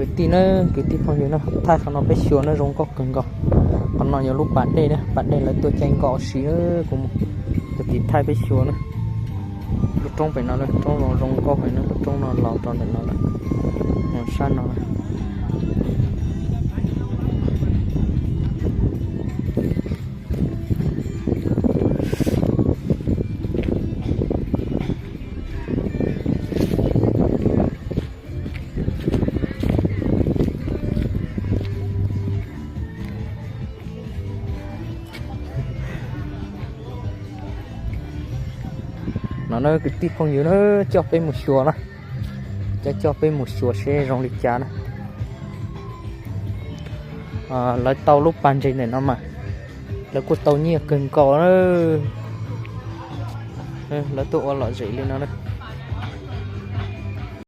Kwv tij na, kwv tij phooj ywg na, thaij qhov no peb xyuas na zoo nkauj kawg nkaus. Qhov no yog lub pas dej na, pas dej lawv tuaj caij nkoj ua si na, kuv mus tus tim thaij peb xyuas na. Lub roob pem no lawm, roob zoo zoo nkauj heev na, lub roob no los rau ntawm no lawm, sab no. No na kwv tij phooj ywg na, coj peb mus xyuas na, coj coj peb mus xyuas seb zoo li cas na. Lawv tau lub pas ntses ntawm no mas lawv kuj tau nyiaj kawg nkaus na. Lawv tuaj ua lom zem li no na.